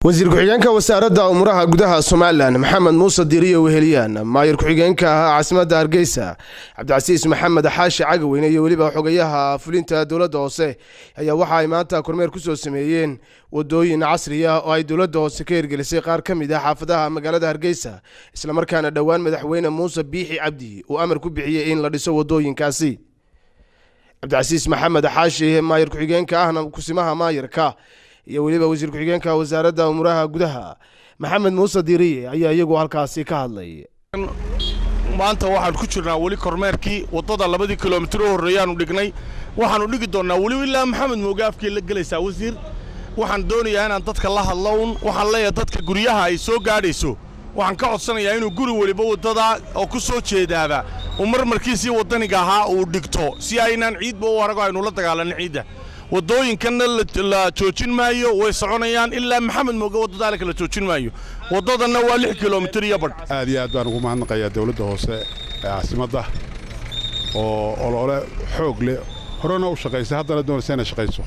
Wasiir ku-xigeenka Wasaaradda Umuuraha Gudaha Somalilan, Maxamed Muuse Diiriyo Weheliyaan, maayir ku-xigeenka ahaa caasimadda Hargeysa, Cabdicasiis Maxamed Xaashi Cagaweyne, iyo weliba xogayaha fulinta dowladda hoose ayaa waxa ay maanta kormeer ku soo sameeyeen wadooyin casri ah oo ay dowladda hoose ka hirgelisay qaar ka mid ah xaafadaha magaalada Hargeysa, islamarkaana dhowaan Madaxweyne Muuse Biixi Cabdi uu amar ku bixiyey in la dhiso wadooyinkaasi. Cabdicasiis Maxamed Xaashi, maayir ku-xigeenka ahna kusimaha maayirka, iyo weliba wasiir ku-xigeenka Wasaaradda Umuuraha Gudaha, Maxamed Muuse Diiriye, ayaa iyagu halkaasi ka hadlay. Maanta waxaan ku jirnaa weli kormeerkii waddada. 2dii kilomitir u horreeyaanu dhignay, waxaannu dhigi doonnaa weli ilaa Maxamed Mooge afkii la gelaysaa. Wasiir, waxaan doonayaa inaan dadka la hadlo un. Waxaan leeyahay dadka guryaha ay soo gaadhayso, waxaan ka codsanayaa inuu guri weliba waddada oo ku soo jeedaaba uu marmarkiisii waddaniga ahaa uu dhigto, si aynaan ciidba u arago aynu la dagaalanno ciidda. Waddooyinkanna la joojin maayo, way soconayaan ilaa Maxamed Mooge. Waddadaale kala joojin maayo, waddadanna waa 6 kilomitir iyo badh. Aad iyo aad baan ugu mahadnaqayaa dawladda hoose ee caasimadda oo olole xoog leh horena u shaqaysay, haddana doonaysa inay shaqayso.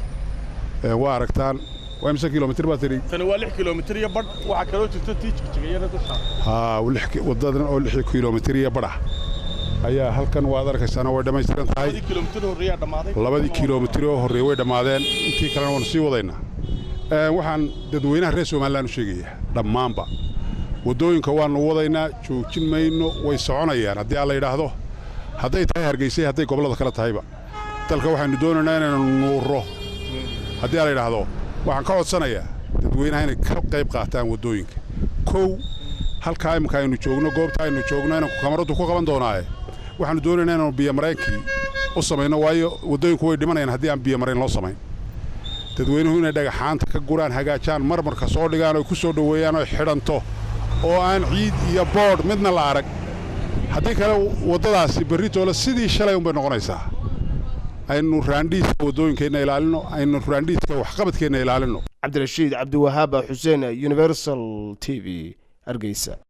Waa aragtaan, waa imse kilomitir baa tidhi? Tani waa 6 kilomitir iyo badh. Waxaa kaloo jirta tii Jigjigayana dusha. Haa, waddadan oo 6 kilomitir iyo badh ah ayaa halkan waad arkaysaana, way dhammaystiran tahay. Labadii kilomitir horreeyaa dhammaaday. Labadii kilomitir oo horreeye way dhammaadeen, intii kalena waanu sii wadaynaa. Waxaan dadweynaha reer Somalilan u sheegayaa dhammaanba, waddooyinka waannu wadaynaa, joojin mayno, way soconayaan haddii alla yidhaahdo, hadday tahay Hargeysay, hadday gobollada kale tahayba. Dalka waxaynu doonaynaa inaynu nuurro haddii alla yidhaahdo. Waxaan ka codsanayaa dadweynaha inay ka qayb qaataan waddooyinka. Kow, halkaa imika aynu joogno, goobta aynu joogno, inanku kamaraddu ku qaban doonaaye, waxaannu doonaynaa inaanu biyomareenkii u samayno, waayo waddooyinku way dhimanayaan haddii aan biyomareen loo samayn. Dadweynuhu inay dhagaxaanta ka guraan, hagaajaan, marmarka soo dhigaan oy ku soo dhoweeyaan oy xidhanto oo aan ciid iyo boodh midna la arag. Haddii kale waddadaasi berritoole sidii shalay unbay noqonaysaa. Aynu raandhiiska waddooyinkeenna ilaalino, aynu raandhiiska waxqabadkeenna ilaalino. Cabdirashiid Cabdiwahaab Xuseen, Universal TV, Hargeysa.